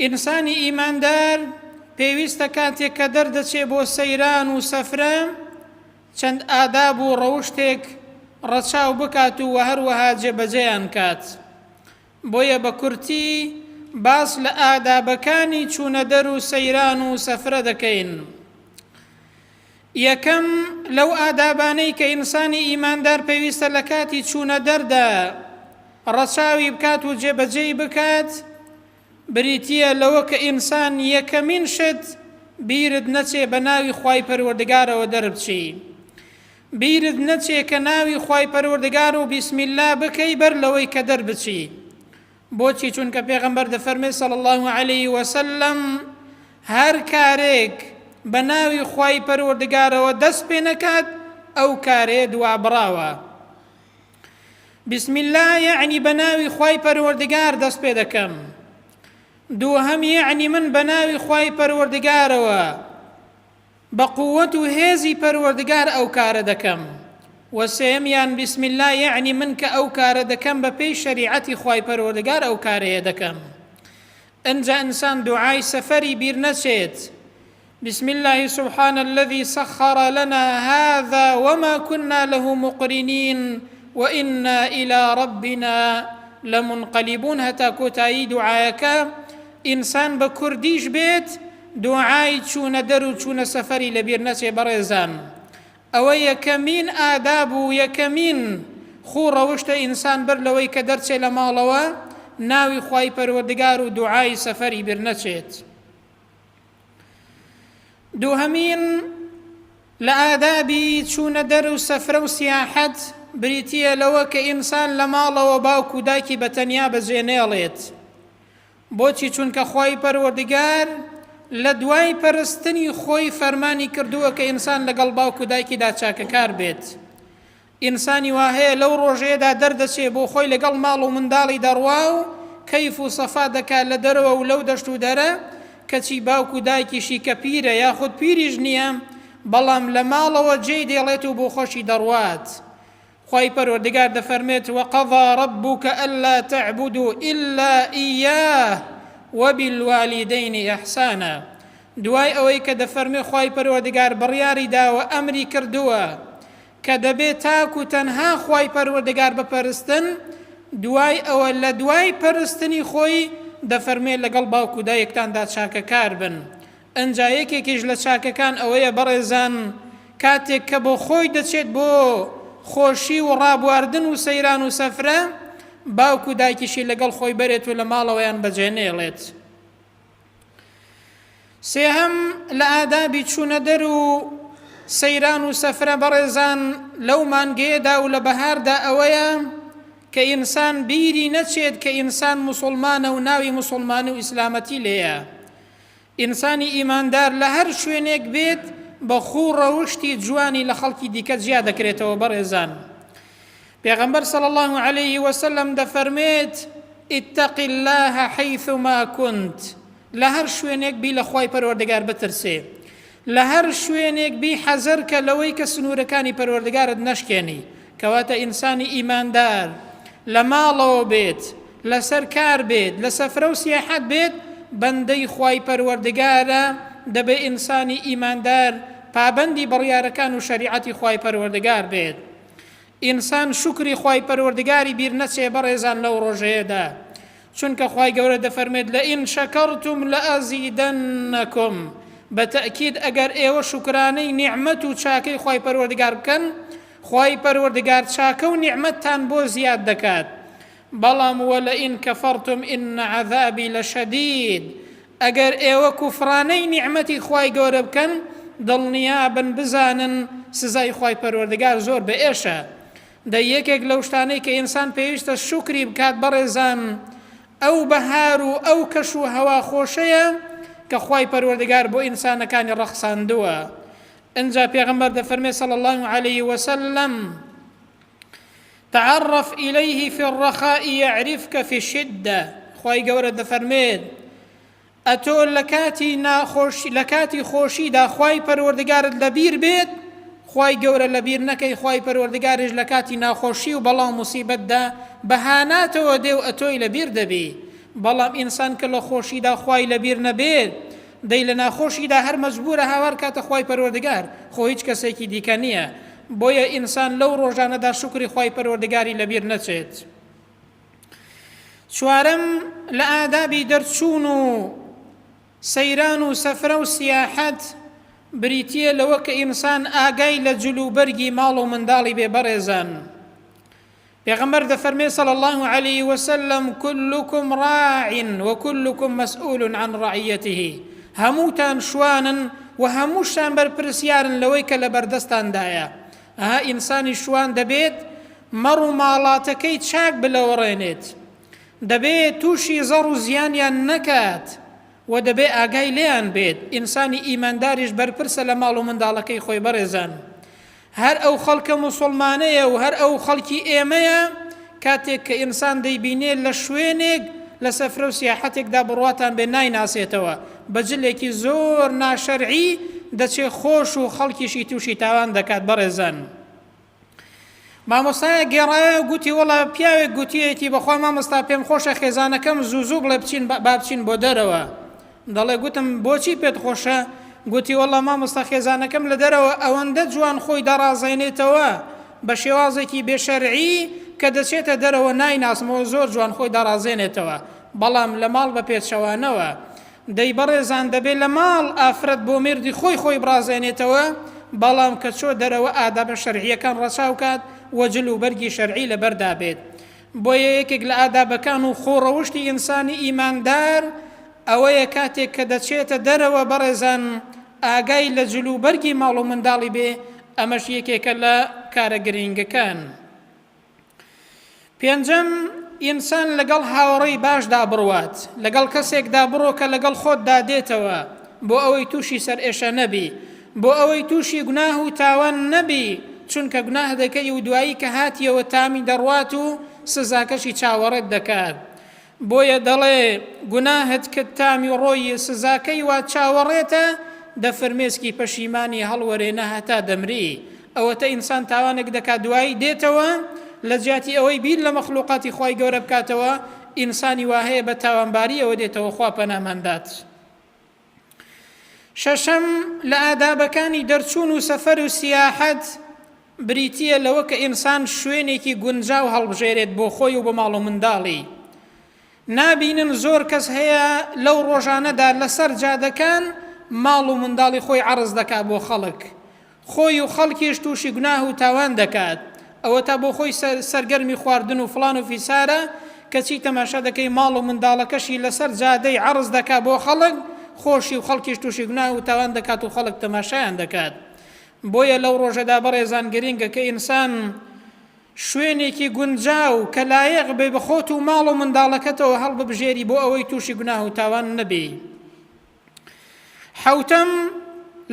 ئینسانی ئیماندار پێویستە کاتێک کە دەردەچێ بۆ سەیران و سەفرە چەند ئاداب و ڕەوشتێک ڕەچاو بکات و وەهەروەها جێبەجێیان کات. بۆیە بە کورتی باس لە ئادابەکانی چوونەدەر و سەیران و سەفرە دەکەین. یەکەم، لەو ئادابانەی کە ئینسانی ئیماندار پێویستە لە کاتی چوونەدەردا ڕەچاوی بکات و جێبەجێی بکات، بریتییە لەوە کە ئینسان یەکەمین شت بیرت نەچێ بە ناوی خوای پەروەردگارەوە دەربچی. بیرت نەچێ کە ناوی خوای پەروەردگار و بسم اللە بکەی بەر لەوەی کە دەربچی. بۆچی چونکە پێغەمبەر دەفەرمێ صلی اللە علیه وسلم هەر کارێک بە ناوی خوای پەروەردگارەوە دەست پێ نەکات ئەو کارەیە دوابڕاوە. بسم اللە یەعنی بە ناوی خوای پەروەردگار دەست پێ دەکەم. دووهەم یەعنی من بە ناوی خوای پەروەردگارەوە بە قووەت و هێزی پەروەردگار ئەو کارە دەکەم. وە سێیەمیان بسم اللە یەعنی من کە ئەو کارە دەکەم بە پێی شەریعەتی خوای پەروەردگار ئەو کارەیە دەکەم. ئنجا ئینسان دوعای سەفەری بیر نەچێت، بسم اللە سبحان الذی سخر لنا هذا وما كنا له مقرنین وإنا إلى ربنا لمنقلبون هەتا کۆتایی دوعایەکە ئینسان بە کوردیش بێت دوعای چوونە دەر و چوونە سەفەری لەبیر نەچێ بەڕێزان ئەوە یەکەمین ئاداب و یەکەمین خوو ڕەوشتە ئینسان بەر لەوەی کە دەرچێ لە ماڵەوە ناوی خوای پەروەردگار و دوعای سەفەری بیر نەچێت. دووهەمین لە ئادابی چوونە دەر و سەفرە و سیاحەت بریتییە لەوە کە ئینسان لە ماڵەوە باوک و دایکی بە تەنیا بەجێ نێڵێت. بۆچی چونکە خوای پەروەردگار لە دوای پەرستنی خۆی فەرمانی کردووە کە ئینسان لەگەڵ باوک و دایکیدا چاکەکار بێت. ئینسانی وا هەیە لەو ڕۆژەیەدا دەردەچێ بۆ خۆی لەگەڵ ماڵ و منداڵی دەڕوا و کەیف و سەفا دەکا لە دەرەوە و لەو دەشت و دەرە، کەچی باوک و دایکیشی کە پیرە یاخود پیریش نییە بەڵام لە ماڵەوە جێی دێڵێت و بۆ خۆشی دەڕوات. خوای پەروەردگار دەفەرموێت، وقضی ربک الا تعبدوا الا ایاه وبالوالدین احسانا، دوای ئەوەی کە دەفەرموێ خوای پەروەردگار بڕیاری داوە ئەمری کردووە کە دەبێ تاک و تەنها خوای پەروەردگار بپەرستن، دوای ئەوە لە دوای پەرستنی خۆی دەفەرموێ لەگەڵ باوک و دایکتاندا چاکەکار بن، ئنجا یەکێکیش لە چاکەکان ئەوەیە بەڕێزان کاتێک کە بۆ خۆی دەچێت بۆ خۆشی و ڕابواردن و سەیران و سەفرە باوک و دایکیشی لەگەڵ خۆی بەرێت و لە ماڵەوەیان بەجێ نێڵێت. سێهەم لە ئادابی چوونە دەر و سەیران و سەفرە بەڕێزان لەو مانگەیەدا و لە بەهاردا ئەوەیە کە ئینسان بیری نەچێت کە ئینسان موسوڵمانە و ناوی موسوڵمانی و ئیسلامەتی لێیە. ئینسانی ئیماندار لە هەر شوێنێک بێت بە خوو ڕەوشتی جوانی لە خەڵکی دیکە جیا دەکرێتەوە بەڕێزان پێغەمبەر صلی الله علیه وسلم دەفەرمێت اتق الله حیثما كنت لە هەر شوێنێک بی لە خوای پەروەردگار بترسێ لە هەر شوێنێک بی حەزەر کە لەوەی کە سنوورەکانی پەروەردگارت نەشکێنی کەواتە ئینسانی ئیماندار لە ماڵەوە بێت لەسەر کار بێت لە سەفرە و سیاحەت بێت بەندەی خوای پەروەردگارە دەبێ ئینسانی ئیماندار پابەندی بڕیارەکان و شەریعەتی خوای پەروەردگار بێت ئینسان شوکری خوای پەروەردگاری بیر نەچێ بەڕێزان لەو ڕۆژەیەدا چونکە خوای گەورە دەفەرمێت لئن شکرتم لازیدنکم بە تەئکید ئەگەر ئێوە شوکرانەی نیعمەت و چاکەی خوای پەروەردگار بکەن خوای پەروەردگار چاکە و نیعمەتتان بۆ زیاد دەکات بەڵام ولئن کفرتم ان عذابی لشدید ئەگەر ئێوە کوفرانەی نیعمەتی خوای گەورە بکەن دڵنیابن بزانن سزای خوای پەروەردگار زۆر بەئێشە دەی یەکێک لەو شتانەی کە ئینسان پێویستە شوکری بکات بەڕێزان ئەو بەهار و ئەو کەش و هەوا خۆشەیە کە خوای پەروەردگار بۆ ئینسانەکانی ڕەخساندووە ئنجا پێغەمبەر دەفەرمێ صلی الله علیه وسلم تعرف إليه في الرخاء يعرفك في الشدة خوای گەورە دەفەرمێت ئەتۆ لە کاتی ناخۆشی لە کاتی خۆشیدا خوای پەروەردگارت لەبیر بێت خوای گەورە لەبیر نەکەی خوای پەروەردگاریش لە کاتی ناخۆشی و بەڵا و موسیبەتدا بە هاناتەوە دێ و ئەتۆی لەبیر دەبی. بەڵام ئینسان کە لە خۆشیدا خوای لەبیر نەبێت دەی لە ناخۆشیدا هەر مەجبورە هاوار کاتە خوای پەروەردگار خۆ هیچ کەسێکی دیکە نییە بۆیە ئینسان لەو ڕۆژانەدا شوکری خوای پەروەردگاری لەبیر نەچێت. چوارەم، لە ئادابی دەرچوون و سەیران و سەفرە و سیاحەت بریتییە لەوە کە ئینسان ئاگای لە جل و بەرگی ماڵ و منداڵی بێ بەڕێزان پێغەمبەر دەفەرمێ صلی الله علیه وسلم كلكم راع وكلكم مسؤول عن رعيته هەمووتان شوانن و هەمووشتان بەرپرسیارن لەوەی کە لە بەردەستاندایە ئەها ئینسانی شوان دەبێت مەڕ و ماڵاتەکەی چاک بلەوەڕێنێت، دەبێت تووشی زەڕ و زیانیان نەکات و دەبێت ئاگای لێیان بێت، ئینسانی ئیمانداریش بەرپرسە لە ماڵ و منداڵەکەی خۆی بەڕێزان هەر ئەو خەڵکە موسوڵمانەیە و هەر ئەو خەڵکی ئێمەیە کاتێک کە ئینسان دەیبینێت لە شوێنێک لە سەفرە و سیاحەتێکدا بڕواتان بێ نایناسێتەوە بە جلێکی زۆر ناشەرعی دەچێ خۆش و خەڵکیشی تووشی تاوان دەکات بەڕێزان. مامۆستایەک گێڕایە گوتی وەڵا پیاوێک گوتیەتی بەخوا مامۆستا پێم خۆشە خێزانەکەم زوو زوو بڵێ بچین با بچین بۆ دەرەوە دەڵێ گوتم بۆچی پێت خۆشە گوتی وەڵا مامۆستا خێزانەکەم لە دەرەوە ئەوەندە جوان خۆی دەڕازێنێتەوە بە شێوازێکی بێشەرعی کە دەچێتە دەرەوە نایناسمەوە زۆر جوان خۆی دەڕازێنێتەوە بەڵام لە ماڵ بە پێچەوانەوە دەی بەڕێزان دەبێ لە ماڵ ئافرەت بۆ مێردی خۆی خۆی بڕازێنێتەوە، بەڵام کە چۆ دەرەوە ئادابە شەرعییەکان ڕەچاو کات و جل و بەرگی شەرعی لەبەردا بێت. بۆیە یەکێک لە ئادابەکان و خۆ ڕەوشتی ئینسانی ئیماندار ئەوەیە کاتێک کە دەچێتە دەرەوە بەڕێزان ئاگای لە جل و بەرگی ماڵ و منداڵی بێ، ئەمەش یەکێکە لە کارە گرینگەکان. پێنجەم، ئینسان لەگەڵ هاوڕێی باشدا بڕوات، لەگەڵ کەسێکدا بڕۆ کە لەگەڵ خۆتدا دێتەوە، بۆ ئەوەی تووشی سەرئێشە نەبی، بۆ ئەوەی تووشی گوناه و تاوان نەبی، چونکە گوناه دەکەی و دوایی کە هاتیەوە تامی دەڕوات و سزاکەشی چاوەڕێت دەکات. بۆیە دەڵێ گوناهت کرد تامی ڕۆیی سزاکەی وا چاوەڕێتە دە فرمێسکی پەشیمانی هەڵوەرێنە هەتا دەمری ئەوەتە ئینسان تاوانێک دەکات دوایی دێتەوە لە جیاتی ئەوەی بیر لە مەخلوقاتی خوای گەورە بکاتەوە ئینسانی وا هەیە بە تاوانباریەوە دێتەوە خوا پەنامان دات. شەشەم، لە ئادابەکانی دەرچوون و سەفەر و سیاحەت بریتییە لەوە کە ئینسان شوێنێکی گونجاو هەڵبژێرێت بۆ خۆی و بۆ ماڵ و منداڵی. نابینن زۆر کەس هەیە لەو ڕۆژانەدا لەسەر جادەکان ماڵ و منداڵی خۆی عەرز دەکات بۆ خەڵک. خۆی و خەڵکیش تووشی گوناه و تاوان دەکات، ئەوەتا بۆ خۆی سەرگەرمی خواردن و فڵان و فیسارە، کەچی تەماشا دەکەی ماڵ و منداڵەکەشی لەسەر جادەی عەرز دەکات بۆ خەڵک، خۆشی و خەڵکیش تووشی گوناه و تاوان دەکات و خەڵک تەماشایان دەکات. بۆیە لەو ڕۆژەدا بەڕێزان گرینگە کە ئینسان شوێنێکی گونجاو کە لایەق بێ بە خۆت و ماڵ و منداڵەکەتەوە هەڵببژێری بۆ ئەوەی تووشی گوناه و تاوان نەبی. حەوتەم،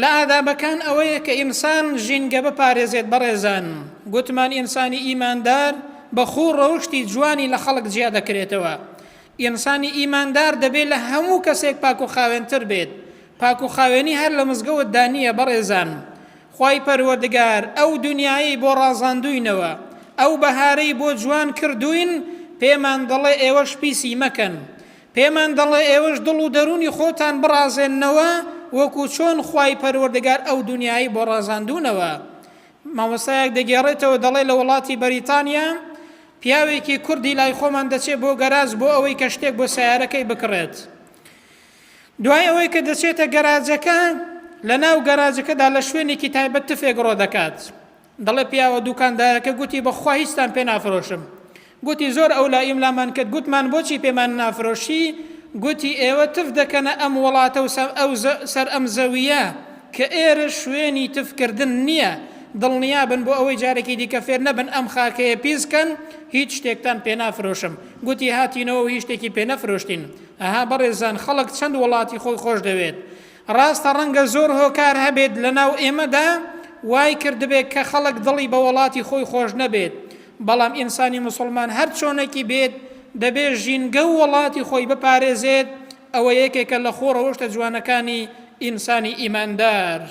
لە ئادابەکان ئەوەیە کە ئینسان ژینگە بپارێزێت بەڕێزان گوتمان ئینسانی ئیماندار بە خوو ڕەوشتی جوانی لە خەڵک جیا دەکرێتەوە ئینسانی ئیماندار دەبێت لە هەموو کەسێک پاک و خاوێنتر بێت پاک و خاوێنی هەر لە مزگەوتدا نییە بەڕێزان خوای پەروەردگار ئەو دنیایەی بۆ ڕازاندووینەوە ئەو بەهارەی بۆ جوان کردووین پێمان دەڵێ ئێوەش پیسی مەکەن پێمان دەڵێ ئێوەش دڵ و دەروونی خۆتان بڕازێننەوە وەکو چۆن خوای پەروەردگار ئەو دونیایەی بۆ ڕازاندوونەوە. مامۆستایەک دەگێڕێتەوە دەڵێ لە وڵاتی بەریتانیا پیاوێکی کوردی لای خۆمان دەچێت بۆ گەراج بۆ ئەوەی کە شتێک بۆ سەیارەکەی بکڕێت. دوای ئەوەی کە دەچێتە گەراجەکە لە ناو گەراجەکەدا لە شوێنێکی تایبەت تفێک ڕۆ دەکات. دەڵێ پیاوە دوکاندارەکە گوتی بەخوا هیچتان پێ نافرۆشم. گوتی زۆر ئەولا ئیملامان کرد گوتمان بۆچی پێمان نافرۆشی؟ گوتی ئێوە تف دەکەنە ئەم وڵاتە و ئەو سەر ئەم زەوییە کە ئێرە شوێنی تف کردن نییە، دڵنیابن بۆ ئەوەی جارێکی دیکە فێر نەبن ئەم خاکەیە پیس کەن هیچ شتێکتان پێ نافرۆشم. گوتی هاتینەوە و هیچ شتێکی پێ نەفرۆشتین. ئەها بەڕێزان خەڵک چەند وڵاتی خۆی خۆش دەوێت. ڕاستە ڕەنگە زۆر هۆکار هەبێت لەناو ئێمەدا وای کردبێت کە خەڵک دڵی بە وەڵاتی خۆی خۆش نەبێت، بەڵام ئینسانی موسڵمان هەر چۆنێکی بێت دەبێت ژینگە و وەڵاتی خۆی بپارێزێت، ئەوە یەکێکە لە خۆ ڕەوشتە جوانەکانی ئینسانی ئیماندار.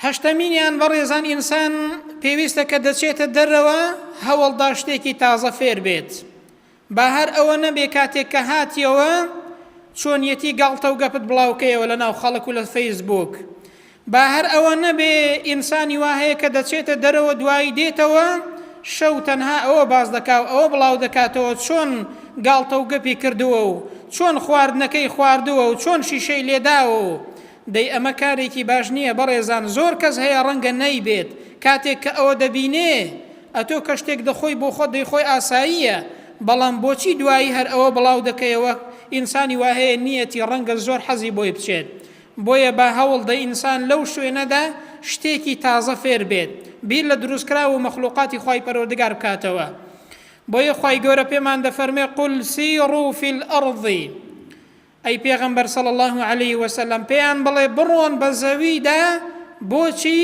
هەشتەمینیان بەڕێزان ئینسان پێویستە کە دەچێتە دەرەوە هەوڵدا شتێکی تازە فێر بێت. با هەر ئەوە نەبێ کاتێک کە هاتیەوە چۆنیەتی گاڵتە و گەپت بڵاوکەیەوە لە ناو خەڵک و لە فەیسبووک. با هەر ئەوە نەبێ ئینسانی وا هەیە کە دەچێتە دەرەوە دوایی دێتەوە شەو تەنها ئەوە باس دەکا و ئەوە بڵاو دەکاتەوە چۆن گاڵتە و گەپی کردووە و چۆن خواردنەکەی خواردووە و چۆن شیشەی لێداوە و دەی ئەمە کارێکی باش نییە بەڕێزان زۆر کەس هەیە ڕەنگە نەیبێت کاتێک کە ئەوە دەبینێ ئەتۆ کە شتێک دەخۆی بۆ خۆت دەیخۆی ئاساییە بەڵام بۆچی دوایی هەر ئەوە بڵاو دەکەیەوە ئینسانی وا هەیە نیەتی ڕەنگە زۆر حەزی بۆی بچێت بۆیە با هەوڵ دە ئینسان لەو شوێنەدا شتێکی تازە فێر بێت بیر لە دروستکراو و مەخلوقاتی خوای پەروەردگار بکاتەوە بۆیە خوای گەورە پێمان دەفەرمێ قل سیروا فی الارض ئەی پێغەمبەر صلی اللە علیه وسلم پێیان بڵێ بڕۆن بە زەویدا بۆچی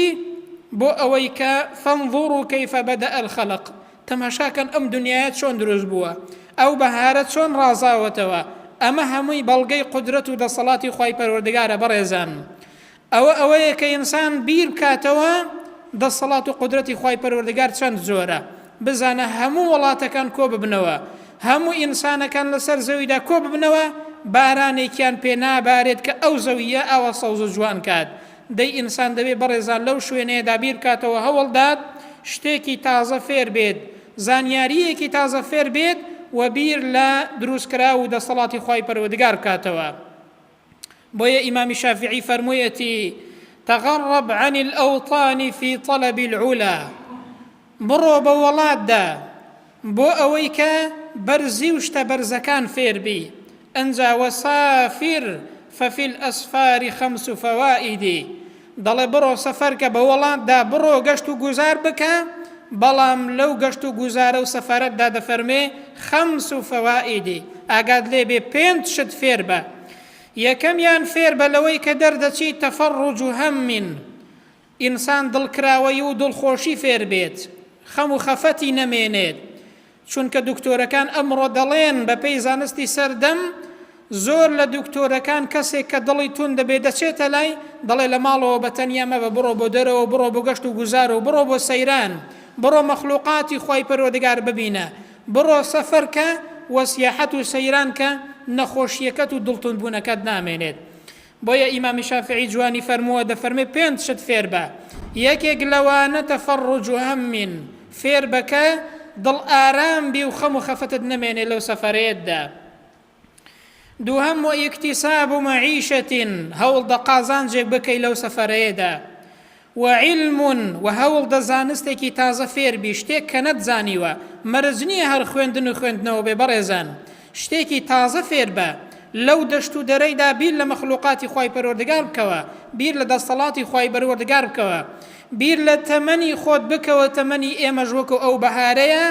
بۆ ئەوەی کە فانظروا کیف بدأ الخلق تەماشاکەن ئەم دنیایە چۆن دروست بووە ئەو بەهارە چۆن ڕازاوەتەوە ئەمە هەمووی بەڵگەی قودرەت و دەسەڵاتی خوای پەروەردگارە بەڕێزان ئەوە ئەوەیە کە ئینسان بیر بکاتەوە دەسەڵات و قودرەتی خوای پەروەردگار چەند زۆرە بزانە هەموو وڵاتەکان کۆ ببنەوە هەموو ئینسانەکان لەسەر زەویدا کۆ ببنەوە بارانێکیان پێ نابارێت کە ئەو زەویە ئاوا سەوز و جوان کات دەی ئینسان دەبێ بەڕێزان لەو شوێنەیەدا بیر بکاتەوە هەوڵدات شتێکی تازە فێر بێت زانیارییەکی تازە فێر بێت و بیر لە دروستکراو و دەسەڵاتی خوای پەروەردگار بکاتەوە. بۆیە ئیمامی شافعی فەرموویەتی، تغرب عن الأوطان في طلب العلا، بڕۆ بە وەڵاتدا بۆ ئەوەی کە بەرزی و شتە بەرزەکان فێر بی، ئنجا وسافر ففی الأسفار خمس فوائد، دەڵێ بڕۆ سەفەرکە بە وەڵاتدا بڕۆ گەشت و گوزار بکە، بەڵام لەو گەشت و گوزارە و سەفەرەتدا دەفەرمێ خمس فوائد ئاگات لێ بێ پێنج شت فێر بە یەکەمیان فێر بە لەوەی کە دەردەچی تفرج هم ئینسان دڵکراوەی و دڵخۆشی فێر بێت خەم و خەفەتی نەمێنێت چونکە دکتۆرەکان ئەمڕۆ دەڵێن بەپێی زانستی سەردەم زۆر لە دکتۆرەکان کەسێک کە دڵی توند دەبێت دەچێتە لای دەڵێ لە ماڵەوە بە تەنیا مەبە بڕۆ بۆ دەرەوە بڕۆ بۆ گەشت و گوزار و بڕۆ بۆ سەیران بڕۆ مەخلوقاتی خوای پەروەردگار ببینە بڕۆ سەفەر کە و سیاحەت و سەیران کە نەخۆشیەکەت و دڵتوندبوونەکەت نامێنێت بۆیە ئیمامی شافعی جوانی فەرمووە دەفەرمێ پێنج شت فێر بە یەکێک لەوانە تفرج هم فێر بە کە دڵ ئارام بی و خەم و خەفەتت نەمێنێ لەو سەفەرەیەتدا دووهەم و اکتساب معیشة هەوڵدە قازانجێک بکەی لەو سەفەرەیەدا وعلم و هەوڵدە زانستێکی تازە فێربی شتێک کە نەتزانیوە مەرج نییە هەر خوێندن و خوێندنەوە بێ بەڕێزان شتێکی تازە فێربە لەو دەشت و دەرەیدا بیر لە مەخلوقاتی خوای پەروەردگار بکەوە بیر لە دەستەڵاتی خوای بەروەردگار بکەوە بیر لە تەمەنی خۆت بکەوە تەمەنی ئێمەش وەکو ئەو بەهارەیە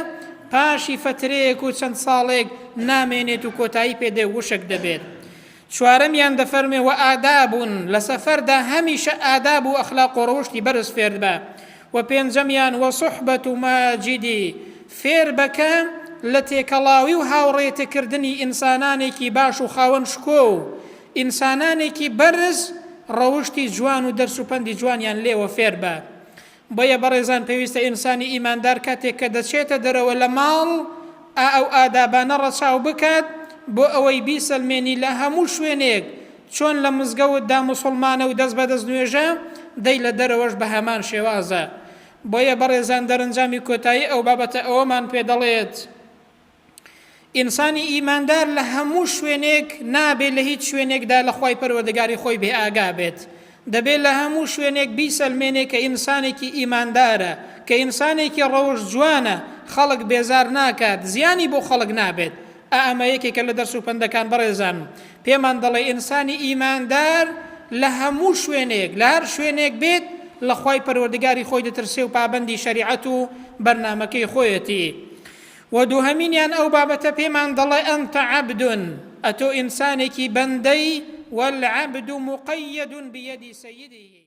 پاشی فەترەیەک و چەند ساڵێک نامێنێت و کۆتایی پێدێ وشک دەبێت چوارەمیان دەفەرموێ، وآداب، لە سەفەردا هەمیشە ئاداب و ئەخلاق و ڕەوشتی بەرز فێربە، وە پێنجەمیان، وصحبە ماجد، فێربە کە لە تێکەڵاوی و هاوڕێتیکردنی ئینسانانێکی باش و خاوەن شکۆ و ئینسانانێکی بەرز ڕەوشتی جوان و دەرس و پەندی جوانیان لێوە فێربە. بۆیە بەڕێزان پێویستە ئینسانی ئیماندار کاتێک کە دەچێتە دەرەوە لە ماڵ ئا ئەو ئادابانە ڕەچاو بکات بۆ ئەوەی بیسەلمێنی لە هەموو شوێنێک چۆن لە مزگەوتدا موسڵمانە و دەست بەدەست نوێژە دەی لە دەرەوەش بە هەمان شێوازە بۆیە بەڕێزان دەرەنجامی کۆتایی ئەو بابەتە ئەوەمان پێ دەڵێت ئینسانی ئیماندار لە هەموو شوێنێک نابێ لە هیچ شوێنێکدا لە خوای پەروەردگاری خۆی بێ ئاگا بێت دەبێ لە هەموو شوێنێک بیسەلمێنێ کە ئینسانێکی ئیماندارە کە ئینسانێکی ڕەوشت جوانە خەڵک بێزار ناکات زیانی بۆ خەڵک نابێت ئا ئەمە یەکێکە لە دەرس و پەندەکان بەڕێزان پێمان دەڵێ ئینسانی ئیماندار لە هەموو شوێنێک لە هەر شوێنێک بێت لە خوای پەروەردگاری خۆی دەترسێ و پابەندی شەریعەت و بەرنامەکەی خۆیەتی وە دووهەمینیان ئەو بابەتە پێمان دەڵێ انت عبد ئەتۆ ئینسانێکی بەندەی والعبد مقید بید سیده.